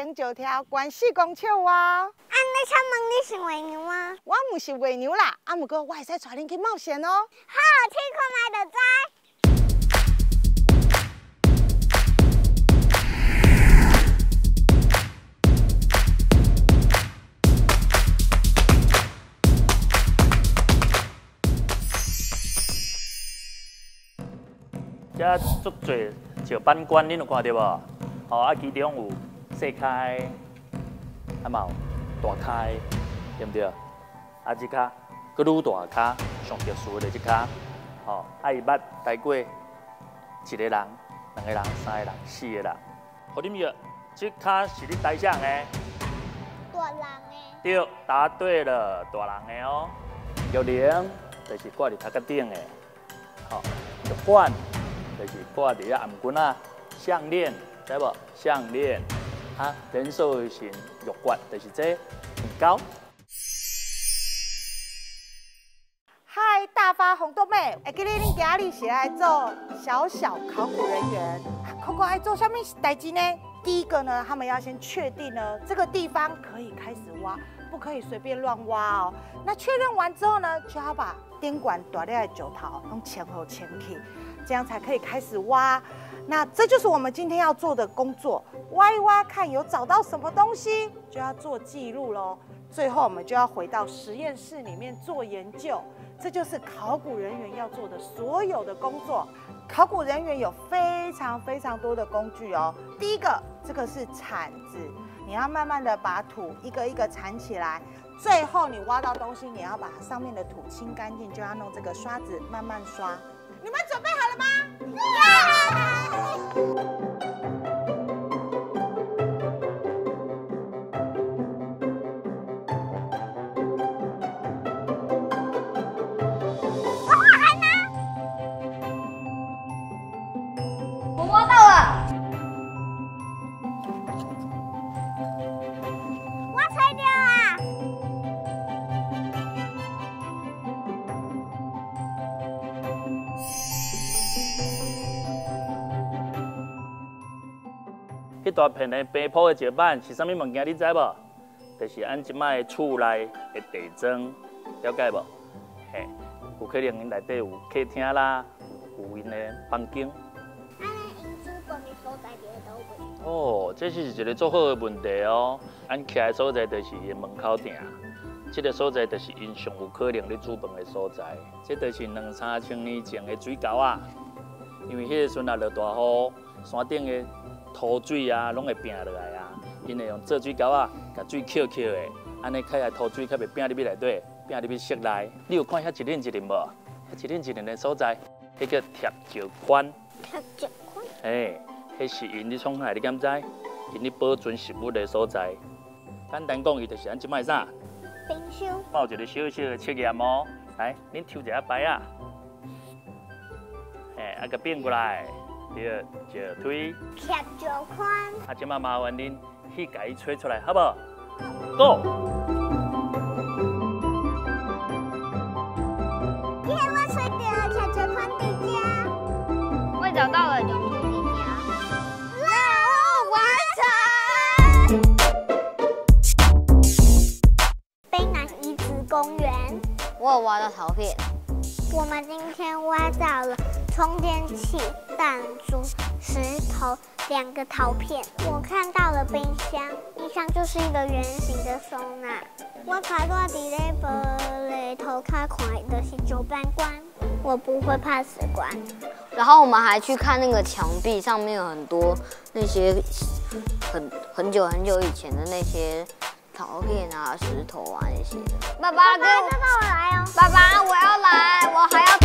长石头悬4公尺外。按呢，请问你是月娘吗？我毋是月娘啦，啊，毋过我会使带恁去冒险哦。好，试看觅就知。遮足济石板棺，恁有看著无？吼啊，其中有细跤的，啊嘛有大跤的，对毋对？啊，这跤阁愈大跤，上特殊的就这跤，吼啊，伊捌待过一个人、两个人、三个人、四个人。予恁约，这跤是咧待啥的？大人的。对，答对了，大人的哦。玉铃就是挂伫头壳顶的，吼，玉环。就是挂伫遐頷颈仔，项链，知无？项链，啊，人兽形玉环，就是这耳钩。嗨，大发红豆妹，会记得恁今日是来做小小考古人员，考古爱做啥物代志呢？第一个呢，他们要先确定呢，这个地方可以开始挖，不可以随便乱挖哦。那确认完之后呢，就要把顶悬大粒的石头拢清好清去。这样才可以开始挖，那这就是我们今天要做的工作，挖一挖看有找到什么东西，就要做记录喽。最后我们就要回到实验室里面做研究，这就是考古人员要做的所有的工作。考古人员有非常非常多的工具哦。第一个，这个是铲子，你要慢慢的把土一个一个铲起来。最后你挖到东西，你要把上面的土清干净，就要弄这个刷子慢慢刷。你们准备好了吗？我挖到了，我揣著啊！彼大片的平铺的石板是啥物物件？你知无？就是按这摆厝内的地砖，了解无？嘿，有可能𪜶内底有客厅啦，有𪜶的房间。按呢，𪜶煮饭的所在伫佗位？哦，这是一个足好的问题哦。按徛的所在就是伊的门口埕，这个所在就是𪜶上有可能咧煮饭的所在。这就是两三千年前的水沟啊，因为彼个时阵若落大雨，山顶的土水啊，拢会拚落来啊。𪜶会用做水沟仔，共水扣扣的，按呢较遐土水较袂拚入去内底，拚入去室内。你有看遐一轮一轮无？遐一轮一轮的所在，彼叫贴石宽。贴石宽。嘿，彼是𪜶咧创啥？你敢知？𪜶咧保存食物的所在。简单讲，伊就是按这摆啥？冰箱。我有一个小小的测验哦，来，恁抽一下牌仔，嘿，啊，共变过来。对，石推。贴石宽。啊，这摆麻烦恁去共伊揣出来，好无？Go。耶，我揣著贴石宽伫遮。我找到了，永兔伫遮。任务完成。卑南遗址公园。我有挖到陶片。我们今天挖到了充电器、弹珠、石头、2个陶片。我看到了冰箱，冰箱就是一个圆形的收纳。我卡住伫咧玻璃头卡看的是石板棺，我不会怕死棺。然后我们还去看那个墙壁上面有很多那些很久很久以前的那些陶片啊、石头啊那些的。爸爸，爸爸，我来哦！爸爸，我要来，我还要